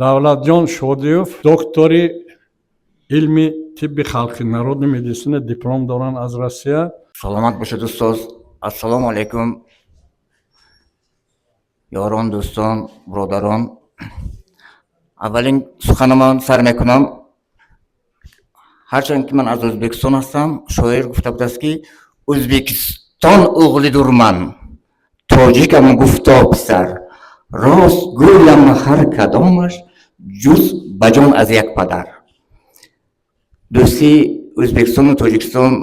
Давлатҷон Шодиев доктори илми тибби халқӣ, народной медицина, диплом доранд аз Россия. Саломат бошед, устоз. Ассалому алайкум, ёрон, дӯстон, бародарон. Аввалин суханамон сар мекунам. Ҳарчанд ки ман аз Ӯзбекистон ҳастам, шоир гуфта будааст, ки Ӯзбекистон o'g'lidurman, тоҷикам гуфто писар, рост гӯям, ҳар кадомаш ҷуз ба ҷон аз як падар. Дӯстии Ӯзбекистону Тоҷикистон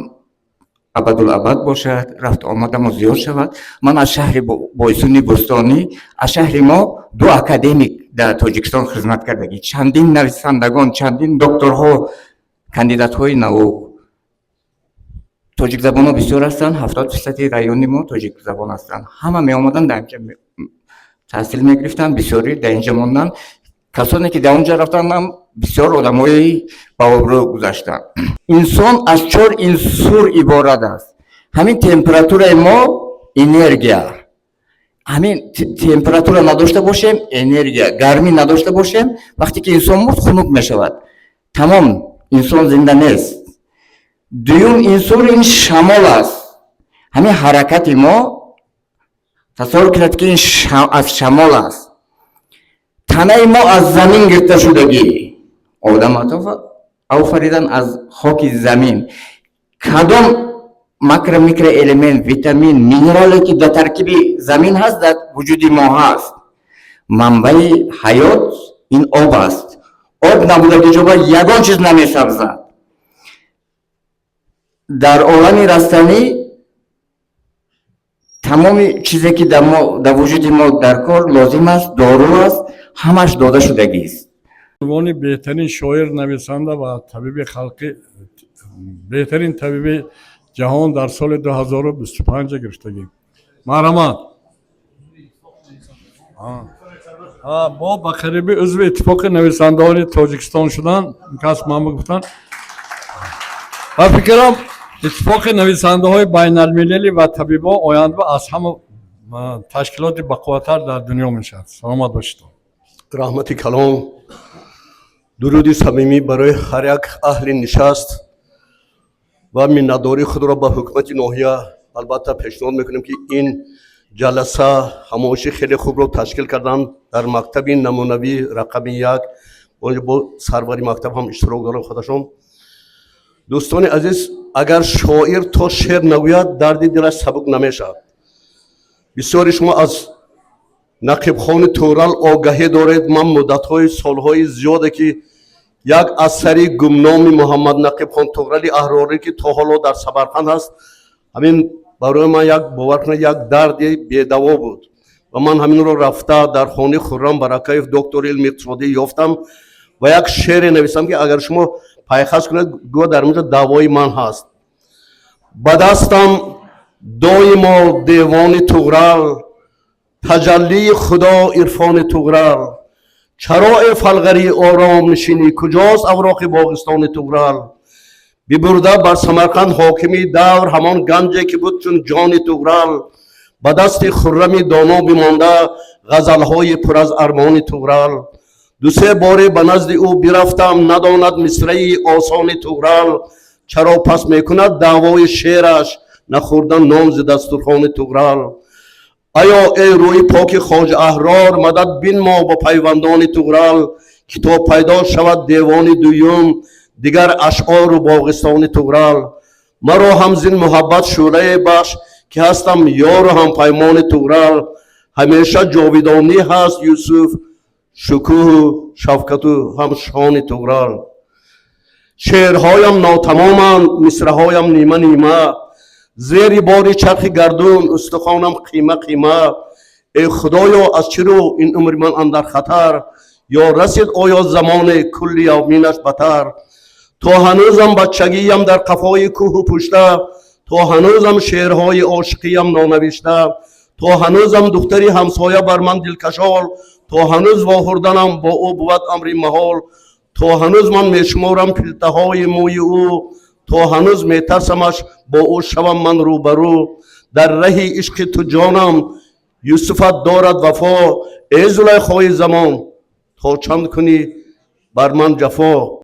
абадулабад бошад, рафту омадамо зиёд шавад. Ман аз шаҳри Бойсуни Бӯстонӣ, аз шаҳри мо ду академик дар Тоҷикистон хизмат кардагӣ, чандин нависандагон, чандин докторҳо, кандидатҳои наук. Тоҷикзабонҳо бисёр ҳастанд, 70 фисади райони мо тоҷикзабон ҳастанд. Ҳама меомаданд, дар инҷа таҳсил мегирифтанд, бисёре дар инҷа монданд. Касоне ки дар онҷа рафтанд ҳам бисёр одамои баобрӯ гузаштанд. Инсон аз чор унсур иборат аст. Ҳамин температураи мо энергия, ҳамин температура надошта бошем, энергия, гармӣ надошта бошем, вақте ки инсон мурд, хунук мешавад, тамом, инсон зинда нест. Дуюм унсур ин шамол аст. Ҳамин ҳаракати мо, тасаввур кунед, ки ин аз шамол аст. Танаи мо аз замин гирифта шудагӣ, Одам офаридан аз хоки замин. Кадом макро, микроэлемент, витамин, минерале ки дар таркиби замин ҳаст, дар вуҷуди мо ҳаст. Манбаи ҳаёт ин об аст. Об набудаги ҷоба ягон чиз намесабзад. Дар олами растанӣ тамоми чизе ки дар мо, дар вуҷуди мо дар кор лозим аст, дору аст, ҳамаш дода шудагист. Унвони беҳтарин шоир, нависанда ва табиби халқӣ, беҳтарин табиби ҷаҳон дар соли 2025 гирифтагӣ. Марҳамат. Бо ба қариби узви Иттифоқи нависандаҳои Тоҷикистон шудан кас ман гуфтан ва фикрам, Иттифоқи нависандаҳои байналмилалӣ ва табибо оянда аз ҳама ташкилоти бақувваттар дар дунё мешавад. Саломат бошед. Раҳмати калон, дуруди самимӣ барои ҳар як аҳли нишаст ва миннатдории худро ба ҳукумати ноҳия албатта пешниҳод мекунем, ки ин ҷаласа, ҳамоиши хеле хубро ташкил карданд дар мактаби намунавӣ рақами 1. Бо сарвари мактаб ҳам иштирок доранд худашон. Дӯстони азиз, агар шоир то шеър нагӯяд, дарди дилаш сабук намешавад. Бисёри шумо аз Нақибхони Тӯрал огаҳӣ доред. Ман муддатҳои солҳои зиёде ки як асари гумноми Муҳаммад Нақибхон Туғрали Аҳрорӣ, ки то ҳоло дар Самарқанд ҳаст, ҳамин барои ман як, бовар кунед, як дарди бедаво буд ва ман ҳаминро рафта дар хонаи Хуррам Баракаев, доктори илми иқтисодӣ, ёфтам ва як шеъре нависам, ки агар шумо пайхас кунед, гӯё дар инҷо даъвои ман ҳаст. Ба дастам доимо девони Туғрал, таҷаллии Худо, ирфони Туғрал. Чаро, э Фалғарӣ, ором нишинӣ? Куҷост авроқи боғистони Туғрал? Бибурда бар Самарқанд ҳокими давр ҳамон ганҷе, ки буд чун ҷони Туғрал. Ба дасти Хуррами доно бимонда ғазалҳои пур аз армони Туғрал. Дусе боре ба назди ӯ бирафтам, надонад мисраи осони Туғрал. Чаро пас мекунад даъвои шеъраш, нахӯрдан нон зи дастурхони Туғрал? Аё эй рӯи поки Хоҷа Аҳрор, мадад бинмо ба пайвандони Туғрал, ки то пайдо шавад девони дуюм, дигар ашъору боғистони Туғрал. Маро ҳам зин муҳаббат шӯълае бахш, ки ҳастам ёру ҳампаймони Туғрал. Ҳамеша ҷовидонӣ ҳаст Юсуф, шукӯҳу шавкату ҳам шони Туғрал. Шеърҳоям нотамоманд, мисраҳоям нима нима, зери бори чархи гардун устухонам қима қима. Эй Худоё, аз чӣ рӯ ин умри ман андар хатар? Ё расид оё замоне кулли явминаш батар? То ҳанӯзам бачагиям дар қафои кӯҳу пушта, то ҳанӯзам шеърҳои ошиқиям нонавишта, то ҳанӯзам духтари ҳамсоя бар ман дилкашол, то ҳанӯз вохӯрданам бо ӯ бувад амри маҳол, то ҳанӯз ман мешуморам пилтаҳои мӯи ӯ, то ҳанӯз метарсамаш бо ӯ шавам ман рӯбарӯ, дар раҳи ишқи ту ҷонам Юсуфат дорад вафо, э Зулайхои замон. То чанд кунӣ бар ман ҷафо.